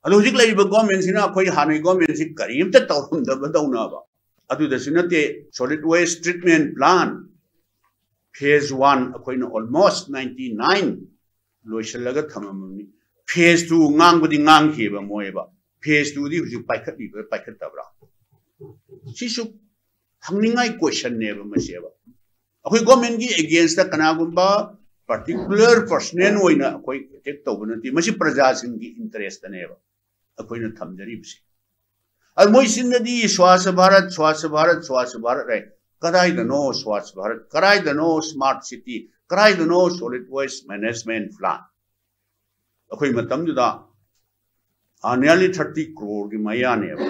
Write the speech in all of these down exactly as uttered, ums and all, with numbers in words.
ꯑꯗꯣ ꯍꯧꯖꯤꯛ ꯂꯩꯔꯤꯕ ꯒꯣꯔꯃꯦꯟꯁꯤꯅ ꯑꯩꯈꯣꯏ ꯍꯥꯟꯅꯒꯤ ꯒꯣꯔꯃꯦꯟꯁꯤ ꯀꯔꯤꯝꯇ ꯇꯧꯔꯝꯗꯕꯗꯧꯅꯕ꯫ ꯑꯗꯨꯗꯁꯨ ꯅꯠꯇꯦ, solid waste treatment plant phase one ꯑꯩꯈꯣꯏꯅ almost ninety nine ꯂꯣꯏꯁꯤꯜꯂꯒ ꯊꯝꯃꯝꯃꯕꯅꯤ꯫ Phase two ꯉꯥꯡꯕꯗꯤ ꯉꯥꯡꯈꯤꯑꯕ ꯃꯣꯏꯕ, phase two ꯗꯤ ꯍꯧꯖꯤꯛ ꯄꯥꯏꯈꯠꯂꯤꯕ꯭ꯔꯥ ꯄꯥꯏꯈꯠꯇꯕ꯭ꯔꯥ? ꯁꯤꯁꯨ ꯍꯪꯅꯤꯡꯉꯥꯏ question ꯅꯦꯕ ꯃꯁꯤꯕ꯫ ꯑꯩꯈꯣꯏ ꯒꯣꯔꯃꯦꯟꯒꯤ against ꯇ ꯀꯅꯥꯒꯨꯝꯕ particular personnel ꯑꯣꯏꯅ ꯑꯩꯈꯣꯏ ꯑꯦꯇꯦꯛ ꯇꯧꯕ ꯅꯠꯇꯦ, ꯃꯁꯤ ꯄ꯭ꯔꯖꯥꯁꯤꯡꯒꯤ interest ꯅꯦꯕ ꯑꯩꯈꯣꯏꯅ ꯊꯝꯖꯔꯤꯕꯁꯤ꯫ ꯑꯗꯨ ꯃꯣꯏ ꯆꯤꯟꯗꯗꯤ ꯁ꯭ꯋꯥꯁ ꯚꯥꯔꯠ, ꯁ꯭ꯋꯥꯁ ꯚꯥꯔꯠ, ꯁ꯭ꯋꯥꯁ ꯚꯥꯔꯠ ꯍꯥꯏ꯫ ꯀꯗꯥꯏꯗꯅꯣ ꯁ꯭ꯋꯥꯁ ꯚꯥꯔꯠ? ꯀꯗꯥꯏꯗꯅꯣ smart city? ꯀꯗꯥꯏꯗꯅꯣ solid waste management plant? ꯑꯩꯈꯣꯏ ꯃꯇꯝꯗꯨꯗ nearly thirty crore ꯒꯤ ꯃꯌꯥꯅꯦꯕ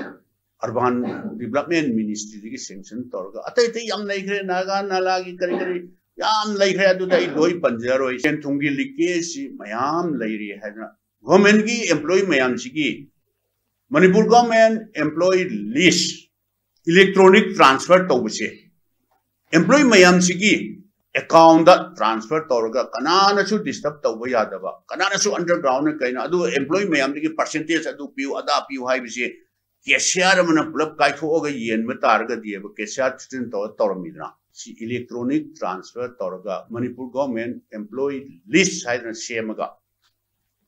urban development ministry ꯗꯒꯤ sanction ꯇꯧꯔꯒ꯫ ꯑꯇꯩ ꯑꯇꯩ ꯌꯥꯝ ꯂꯩꯈ꯭ꯔꯦ, ꯅꯥꯒꯥ ꯅꯥꯂꯥꯒꯤ ꯀꯔꯤ ꯀꯔꯤ ꯌꯥꯝ ꯂꯩꯈ꯭ꯔꯦ, ꯑꯗꯨꯗ ꯑꯩ ꯂꯣꯏ ꯄꯟꯖꯔꯣꯏ꯫ ꯁꯦꯟ ꯊꯨꯝꯒꯤ leakage ꯁꯤ ꯃꯌꯥꯝ ꯂꯩꯔꯤ ꯍꯥꯏꯗꯅ government ꯀꯤ employee ꯃꯌꯥꯝꯁꯤꯒꯤ, Manipur government employee list electronic transfer ꯇꯧꯕꯁꯦ employee ꯃꯌꯥꯝꯁꯤꯒꯤ account ꯇ transfer ꯇꯧꯔꯒ ꯀꯅꯥꯅꯁꯨ disturb ꯇꯧꯕ ꯌꯥꯗꯕ, ꯀꯅꯥꯅꯁꯨ underground ꯅ ꯀꯩꯅꯣ, ꯑꯗꯨ employee ꯃꯌꯥꯝꯗꯒꯤ percentage ꯑꯗꯨ ꯄꯤꯌꯨ ꯑꯗꯥ ꯄꯤꯌꯨ ꯍꯥꯏꯕꯁꯦ cashier ꯑꯃꯅ ꯄꯨꯂꯞ ꯀꯥꯏꯊꯣꯛꯑꯒ ꯌꯦꯟꯕ ꯇꯥꯔꯒꯗꯤꯕ cashier ꯊꯤꯇꯤꯟ ꯇꯧꯔ ꯇꯧꯔꯝꯃꯤꯗꯅ꯫ ꯁꯤ electronic transfer ꯇꯧꯔꯒ ꯃꯅꯤꯄꯨꯔ government employee list ꯍꯥꯏꯗꯅ ꯁꯦꯝꯃꯒ,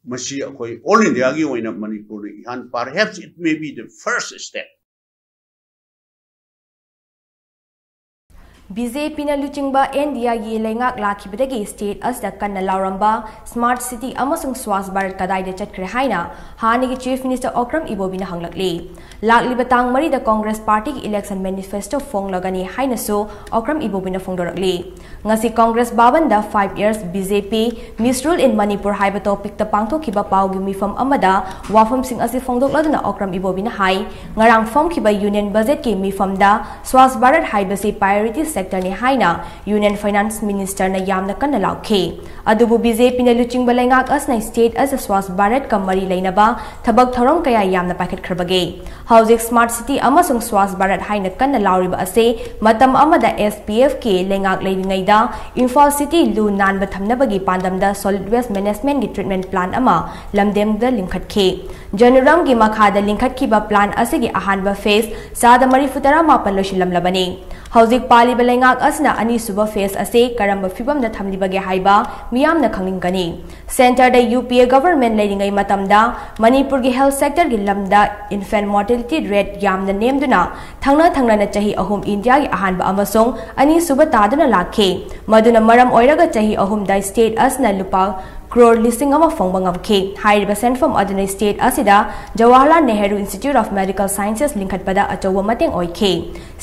ꯃꯁꯤ ꯑꯩꯈꯣꯏ all India ꯒꯤ ꯑꯣꯏꯅ ꯃꯅꯤꯄꯨꯔꯅ ꯏꯍꯥꯟ, perhaps it may be the first step꯫ B J ꯄꯤꯅ ꯂꯨꯆꯤꯡꯕ ꯑꯦꯟ ꯗꯤ ꯑꯦꯒꯤ ꯂꯩꯉꯥꯛ ꯂꯥꯛꯈꯤꯕꯗꯒꯤ state ꯑꯁꯤꯗ ꯀꯟꯅ ꯂꯥꯎꯔꯝꯕ smart city ꯑꯃꯁꯨꯡ ꯁ꯭ꯋꯥꯁ ꯚꯥꯔꯠ ꯀꯗꯥꯏꯗ ꯆꯠꯈ꯭ꯔꯦ ꯍꯥꯏꯅ ꯍꯥꯟꯅꯒꯤ Chief Minister ꯑꯣꯀ꯭ꯔꯝ ꯏꯕꯣꯕꯤꯅ ꯍꯪꯂꯛꯂꯤ꯫ ꯂꯥꯛꯂꯤꯕ ꯇꯥꯡ ꯃꯔꯤꯗ Congress party ꯒꯤ election manifesto ꯐꯣꯡꯂꯒꯅꯤ ꯍꯥꯏꯅꯁꯨ ꯑꯣꯀ꯭ꯔꯝ ꯏꯕꯣꯕꯤꯅ ꯐꯣꯡꯗꯣꯔꯛꯂꯤ꯫ ꯉꯁꯤ Congress ꯚꯕꯟꯗ Five Years B J P Misrule in Manipur ꯍꯥꯏꯕ topic ꯇ ꯄꯥꯡꯊꯣꯛꯈꯤꯕ ꯄꯥꯎꯒꯤ ꯃꯤꯐꯝ ꯑꯃꯗ ꯋꯥꯐꯝꯁꯤꯡ ꯑꯁꯤ ꯐꯣꯡꯗꯣꯛꯂꯗꯨꯅ ꯑꯣꯀ꯭ꯔꯝ ꯏꯕꯣꯕꯤꯅ ꯍꯥꯏ, ꯉꯔꯥꯡ ꯐꯝꯈꯤꯕ Union Budget ꯀꯤ ꯃꯤꯐꯝꯗ ꯁ꯭ꯋꯥꯁ ꯚꯥꯔꯠ ꯍꯥꯏꯕꯁꯤ priority sector ꯅꯤ ꯍꯥꯏꯅ Union Finance Minister ꯅ ꯌꯥꯝꯅ ꯀꯟꯅ ꯂꯥꯎꯈꯤ꯫ ꯑꯗꯨꯕꯨ B J P ꯅ ꯂꯨꯆꯤꯡꯕ ꯂꯩꯉꯥꯛ ꯑꯁꯤꯅ state ꯑꯁꯤꯗ ꯁ꯭ꯋꯥꯁ ꯚꯥꯔꯠ ꯀ ꯃꯔꯤ ꯂꯩꯅꯕ ꯊꯕꯛ ꯊꯧꯔꯝ ꯀꯌꯥ ꯌꯥꯝꯅ ꯄꯥꯏꯈꯠꯈ꯭ꯔꯕꯒꯦ? ꯍꯧꯖꯤꯛ smart city ꯑꯃꯁꯨꯡ ꯁ꯭ꯋꯥꯁ ꯚꯥꯔꯠ ꯍꯥꯏꯅ ꯀꯟꯅ ꯂꯥꯎꯔꯤꯕ ꯑꯁꯤ ꯃꯇꯝ ꯑꯃꯗ S P F ꯀꯤ ꯂꯩꯉꯥꯛ ꯂꯩꯔꯤꯉꯩꯗ ꯏꯝꯐꯥꯜ city ꯂꯨ ꯅꯥꯟꯕ ꯊꯝꯅꯕꯒꯤ ꯄꯥꯟꯗꯝꯗ solid waste management ꯀꯤ treatment plant ꯑꯃ ꯂꯝꯗꯦꯡꯗ ꯂꯤꯡꯈꯠꯈꯤ꯫ ꯖꯅꯨꯔꯝꯒꯤ ꯃꯈꯥꯗ ꯂꯤꯡꯈꯠꯈꯤꯕ ꯄ꯭ꯂꯥꯟ ꯑꯁꯤꯒꯤ ꯑꯍꯥꯟꯕ ꯐꯦꯖ ꯆꯥꯗ ꯃꯔꯤꯐꯨ ꯇꯔꯥ ꯃꯥꯄꯟ ꯂꯣꯏꯁꯤꯜꯂꯝꯂꯕꯅꯤ꯫ ꯍꯧꯖꯤꯛ ꯄꯥꯜꯂꯤꯕ ꯂꯩꯉꯥꯛ ꯑꯁꯤꯅ ꯑꯅꯤꯁꯨꯕ ꯐꯦꯖ ꯑꯁꯤ ꯀꯔꯝꯕ ꯐꯤꯚꯝꯗ ꯊꯝꯂꯤꯕꯒꯦ ꯍꯥꯏꯕ ꯃꯤꯌꯥꯝꯅ ꯈꯪꯅꯤꯡꯒꯅꯤ꯫ ꯁꯦꯟꯇꯔꯗ ꯌꯨ ꯄꯤ ꯑꯦ ꯒꯚꯔꯟꯃꯦꯟꯠ ꯂꯩꯔꯤꯉꯩ ꯃꯇꯝꯗ ꯃꯅꯤꯄꯨꯔꯒꯤ ꯍꯦꯜꯊ ꯁꯦꯛꯇꯔꯒꯤ ꯂꯝꯗ ꯏꯟꯐꯦꯟꯠ ꯃꯣꯔꯇꯦꯂꯤꯇꯤ ꯔꯦꯠ ꯌꯥꯝꯅ ꯅꯦꯝꯗꯨꯅ ꯊꯪꯅ ꯊꯪꯅꯅ ꯆꯍꯤ ꯑꯍꯨꯝ ꯏꯟꯗꯤꯌꯥꯒꯤ ꯑꯍꯥꯟꯕ ꯑꯃꯁꯨꯡ ꯑꯅꯤꯁꯨꯕ ꯇꯥꯗꯨꯅ ꯂꯥꯛꯈꯤ꯫ ꯃꯗꯨꯅ ꯃꯔꯝ ꯑꯣꯏꯔꯒ ꯆꯍꯤ ꯑꯍꯨꯝꯗ ꯁ꯭ꯇꯦꯠ ꯑꯁꯤꯅ ꯂꯨꯄꯥ ꯀ꯭ꯔꯣꯔ ꯂꯤꯁꯤꯡ ꯑꯃ ꯐꯪꯕ ꯉꯝꯈꯤ꯫ ꯍꯥꯏꯔꯤꯕ ꯁꯦꯟꯐꯝ ꯑꯗꯨꯅ ꯁ꯭ꯇꯦꯠ ꯑꯁꯤꯗ Jawaharlal Nehru institute of medical sciences ꯂꯤꯡꯈꯠꯄꯗ ꯑꯆꯧꯕ ꯃꯇꯦꯡ ꯑꯣꯏꯈꯤ꯫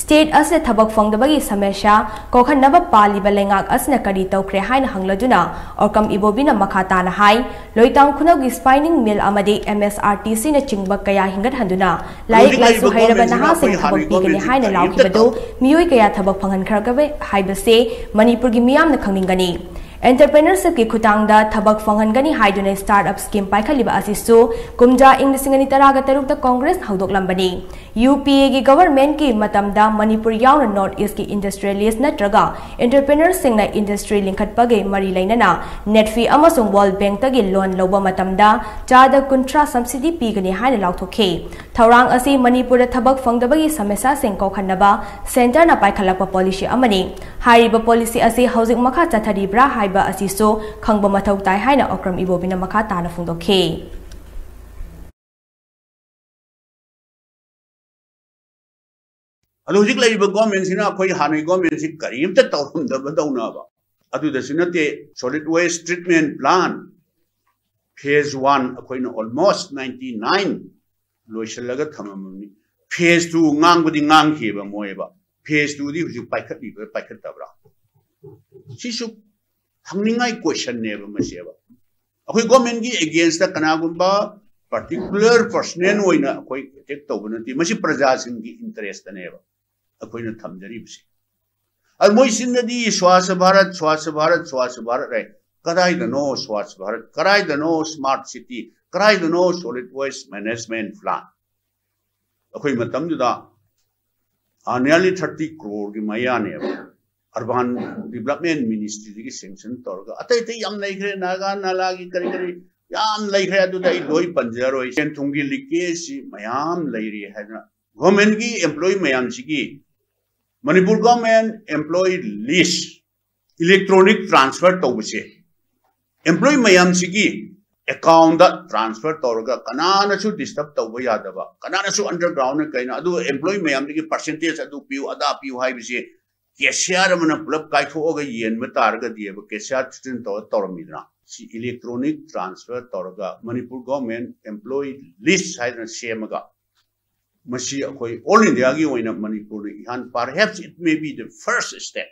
ꯁ꯭ꯇꯦꯠ ꯑꯁꯤꯗ ꯊꯕꯛ ꯐꯪꯗꯕꯒꯤ ꯁꯃꯁ꯭ꯌꯥ ꯀꯣꯛꯍꯟꯅꯕ ꯄꯥꯜꯂꯤꯕ ꯂꯩꯉꯥꯛ ꯑꯁꯤꯅ ꯀꯔꯤ ꯇꯧꯈ꯭ꯔꯦ ꯍꯥꯏꯅ ꯍꯪꯂꯗꯨꯅ ꯑꯣꯀ꯭ꯔꯝ ꯏꯕꯣꯕꯤꯅ ꯃꯈꯥ ꯇꯥꯅ ꯍꯥꯏ, ꯂꯣꯏꯇꯥꯡ ꯈꯨꯅꯧꯒꯤ ꯁ꯭ꯄꯥꯏꯅꯤꯡ ꯃꯤꯜ ꯑꯃꯗꯤ ꯑꯦꯝ ꯑꯦꯁ ꯑꯥꯔ ꯇꯤ ꯁꯤꯅꯆꯤꯡꯕ ꯀꯌꯥ ꯍꯤꯡꯒꯠꯍꯟꯗꯨꯅ ꯂꯥꯏꯔꯤꯛ ꯍꯧꯖꯤꯛ ꯂꯥꯏꯁꯨ ꯂꯩꯔꯤꯕ ꯍꯩꯔꯕ ꯒꯣꯔꯃꯦꯟꯁꯤꯅ ꯅꯍꯥꯁꯤꯡ ꯑꯩꯈꯣꯏ ꯊꯕꯛ ꯍꯥꯟꯅꯒꯤ ꯄꯤꯒꯅꯤ ꯒꯣꯔꯃꯦꯟꯁꯤ ꯍꯥꯏꯅ ꯀꯔꯤꯝꯇ ꯂꯥꯎꯈꯤꯕꯗꯨ ꯇꯧꯔꯝꯗꯦ꯫ ꯃꯤꯑꯣꯏ ꯀꯌꯥ ꯊꯕꯛ ꯐꯪꯍꯟꯈ꯭ꯔꯒꯦ ꯍꯥꯏꯕꯁꯦ ꯃꯅꯤꯄꯨꯔꯒꯤ ꯃꯤꯌꯥꯝꯅ ꯈꯪꯅꯤꯡꯒꯅꯤ꯫ ꯑꯦꯟꯇꯔꯄ꯭ꯔꯦꯅꯔꯁꯤꯞꯀꯤ ꯈꯨꯠꯊꯥꯡꯗ ꯊꯕꯛ ꯐꯪꯍꯟꯒꯅꯤ ꯍꯥꯏꯗꯨꯅ ꯁ꯭ꯇꯥꯔꯠ ꯑꯞ ꯁ꯭ꯀꯤꯝ ꯄꯥꯏꯈꯠꯂꯤꯕ ꯑꯁꯤꯁꯨ ꯀꯨꯝꯖꯥ ꯏꯪ ꯂꯤꯁꯤꯡ ꯑꯅꯤ ꯇꯔꯥꯒ ꯇꯔꯨꯛꯇ ꯀꯣꯡꯒ꯭ꯔꯦꯁꯅ ꯍꯧꯗꯣꯛꯂꯝꯕꯅꯤ꯫ ꯌꯨ ꯄꯤ ꯑꯦꯒꯤ ꯒꯚꯔꯟꯃꯦꯟꯠꯀꯤ ꯃꯇꯝꯗ ꯃꯅꯤꯄꯨꯔ ꯌꯥꯎꯅ ꯅꯣꯔꯠ ꯏꯁ꯭ꯠꯀꯤ ꯏꯟꯗꯁꯇ꯭ꯔꯤꯌꯦꯂꯤꯁ꯭ꯠ ꯅꯠꯇ꯭ꯔꯒ ꯑꯦꯟꯇꯔꯄ꯭ꯔꯦꯅꯔꯁꯤꯡꯅ ꯏꯟꯗꯁꯇ꯭ꯔꯤ ꯂꯤꯡꯈꯠꯄꯒꯤ ꯃꯔꯤ ꯂꯩꯅꯅ ꯅꯦꯠꯐꯤ ꯑꯃꯁꯨꯡ ꯋꯥꯔꯜꯗ ꯕꯦꯡꯛꯇꯒꯤ ꯂꯣꯟ ꯂꯧꯕ ꯃꯇꯝꯗ ꯆꯥꯗ ꯀꯨꯟꯊ꯭ꯔꯥ ꯁꯕꯁꯤꯗꯤ ꯄꯤꯒꯅꯤ ꯍꯥꯏꯅ ꯂꯥꯎꯊꯣꯛꯈꯤ꯫ ꯊꯧꯔꯥꯡ ꯑꯁꯤ ꯃꯅꯤꯄꯨꯔꯗ ꯊꯕꯛ ꯐꯪꯗꯕꯒꯤ ꯁꯃꯁ꯭ꯌꯥꯁꯤꯡ ꯀꯣꯛꯍꯟꯅꯕ ꯁꯦꯟꯇꯔꯅ ꯄꯥꯏꯈꯠꯂꯛꯄ ꯄꯣꯂꯤꯁꯤ ꯑꯃꯅꯤ꯫ ꯍꯥꯏꯔꯤꯕ ꯄꯣꯂꯤꯁꯤ ꯑꯁꯤ ꯍꯧꯖꯤꯛ ꯃꯈꯥ ꯆꯠꯊꯔꯤꯕ꯭ꯔꯥ ꯍꯥꯏꯕ ꯑꯁꯤꯁꯨ ꯈꯪꯕ ꯃꯊꯧ ꯇꯥꯏ ꯍꯥꯏꯅ ꯑꯣꯀ꯭ꯔꯝ ꯏꯕꯣꯕꯤꯅ ꯃꯈꯥ ꯇꯥꯅ ꯐꯣꯡꯗꯣꯛꯈꯤ꯫ ꯑꯗꯣ ꯍꯧꯖꯤꯛ ꯂꯩꯔꯤꯕ ꯒꯣꯔꯃꯦꯟꯁꯤꯅ ꯑꯩꯈꯣꯏ ꯍꯥꯟꯅꯒꯤ ꯒꯣꯔꯃꯦꯟꯁꯤ ꯀꯔꯤꯝꯇ ꯇꯧꯔꯝꯗꯕꯗꯧꯅꯕ꯫ ꯑꯗꯨꯗꯁꯨ ꯅꯠꯇꯦ, solid waste treatment plant phase one ꯑꯩꯈꯣꯏꯅ ꯑꯣꯜꯃꯣꯁ ꯅꯥꯏꯟꯇꯤ ꯅꯥꯏꯟ ꯂꯣꯏꯁꯤꯜꯂꯒ ꯊꯝꯃꯝꯃꯕꯅꯤ꯫ ꯐꯦꯖ ꯇꯨ ꯉꯥꯡꯕꯗꯤ ꯉꯥꯡꯈꯤꯕ ꯃꯣꯏꯕ, ꯐꯦꯖ ꯇꯨꯗꯤ ꯍꯧꯖꯤꯛ ꯄꯥꯏꯈꯠꯂꯤꯕ꯭ꯔꯥ ꯄꯥꯏꯈꯠꯇꯕ꯭ꯔꯥ? ꯁꯤꯁꯨ ꯍꯪꯅꯤꯡꯉꯥꯏ ꯀꯣꯏꯁꯟꯅꯦꯕ ꯃꯁꯤꯕ꯫ ꯑꯩꯈꯣꯏ ꯒꯣꯔꯃꯦꯟꯒꯤ ꯑꯦꯒꯦꯟꯁꯇ ꯀꯅꯥꯒꯨꯝꯕ ꯄꯥꯔꯇꯤꯀꯨꯂꯔ ꯄꯔꯁꯅꯦꯜ ꯑꯣꯏꯅ ꯑꯩꯈꯣꯏ ꯑꯦꯇꯦꯛ ꯇꯧꯕ ꯅꯠꯇꯦ, ꯃꯁꯤ ꯄ꯭ꯔꯖꯥꯁꯤꯡꯒꯤ ꯏꯟꯇꯔꯦꯁꯇꯅꯦꯕ ꯑꯩꯈꯣꯏꯅ ꯊꯝꯖꯔꯤꯕꯁꯦ꯫ ꯑꯗꯨ ꯃꯣꯏ ꯆꯤꯟꯗꯗꯤ ꯁ꯭ꯋꯥꯁ ꯚꯥꯔꯠ, ꯁ꯭ꯋꯥꯁ ꯚꯥꯔꯠ, ꯁ꯭ꯋꯥꯁ ꯚꯥꯔꯠ ꯍꯥꯏ꯫ ꯀꯗꯥꯏꯗꯅꯣ ꯁ꯭ꯋꯥꯁ ꯚꯥꯔꯠ? ꯀꯗꯥꯏꯗꯅꯣ ꯁ꯭ꯃꯥꯔꯠ ꯁꯤꯇꯤ? ꯀꯗꯥꯏꯗꯅꯣ ꯁꯣꯂꯤꯗ ꯋꯦꯁ ꯃꯦꯅꯦꯖꯃꯦꯟ ꯄ꯭ꯂꯥꯟ? ꯑꯩꯈꯣꯏ ꯃꯇꯝꯗꯨꯗ nearly thirty crore ꯒꯤ ꯃꯌꯥꯅꯦꯕ ꯑꯔꯕꯥꯟ ꯗꯤꯕꯂꯞꯃꯦꯟ ꯃꯤꯅꯤꯁꯇ꯭ꯔꯤꯗꯒꯤ ꯁꯦꯡꯁꯟ ꯇꯧꯔꯒ꯫ ꯑꯇꯩ ꯑꯇꯩ ꯌꯥꯝ ꯂꯩꯈ꯭ꯔꯦ, ꯅꯥꯒꯥ ꯅꯥꯂꯥꯒꯤ ꯀꯔꯤ ꯀꯔꯤ ꯌꯥꯝ ꯂꯩꯈ꯭ꯔꯦ, ꯑꯗꯨꯗ ꯑꯩ ꯂꯣꯏ ꯄꯟꯖꯔꯣꯏ꯫ ꯁꯦꯟ ꯊꯨꯝꯒꯤ leakage ꯁꯤ ꯃꯌꯥꯝ ꯂꯩꯔꯤ ꯍꯥꯏꯗꯅ government ꯀꯤ employee ꯃꯌꯥꯝꯁꯤꯒꯤ, Manipur government employee list electronic transfer ꯇꯧꯕꯁꯦ employee ꯃꯌꯥꯝꯁꯤꯒꯤ account ꯇ transfer ꯇꯧꯔꯒ ꯀꯅꯥꯅꯁꯨ disturb ꯇꯧꯕ ꯌꯥꯗꯕ, ꯀꯅꯥꯅꯁꯨ underground ꯅ ꯀꯩꯅꯣ, ꯑꯗꯨ employee ꯃꯌꯥꯝꯗꯒꯤ percentage ꯑꯗꯨ ꯄꯤꯌꯨ, ꯑꯗꯥ ꯄꯤꯌꯨ ꯍꯥꯏꯕꯁꯦ cashier ꯑꯃꯅ ꯄꯨꯂꯞ ꯀꯥꯏꯊꯣꯛꯑꯒ ꯌꯦꯟꯕ ꯇꯥꯔꯒꯗꯤꯕ, cashier system ꯇꯧꯔ ꯇꯧꯔꯝꯃꯤꯗꯅ꯫ ꯁꯤ electronic transfer ꯇꯧꯔꯒ Manipur government employee list ꯍꯥꯏꯗꯅ ꯁꯦꯝꯃꯒ, ꯃꯁꯤ ꯑꯩꯈꯣꯏ all India ꯒꯤ ꯑꯣꯏꯅ ꯃꯅꯤꯄꯨꯔꯅ ꯏꯍꯥꯟ, perhaps it may be the first step꯫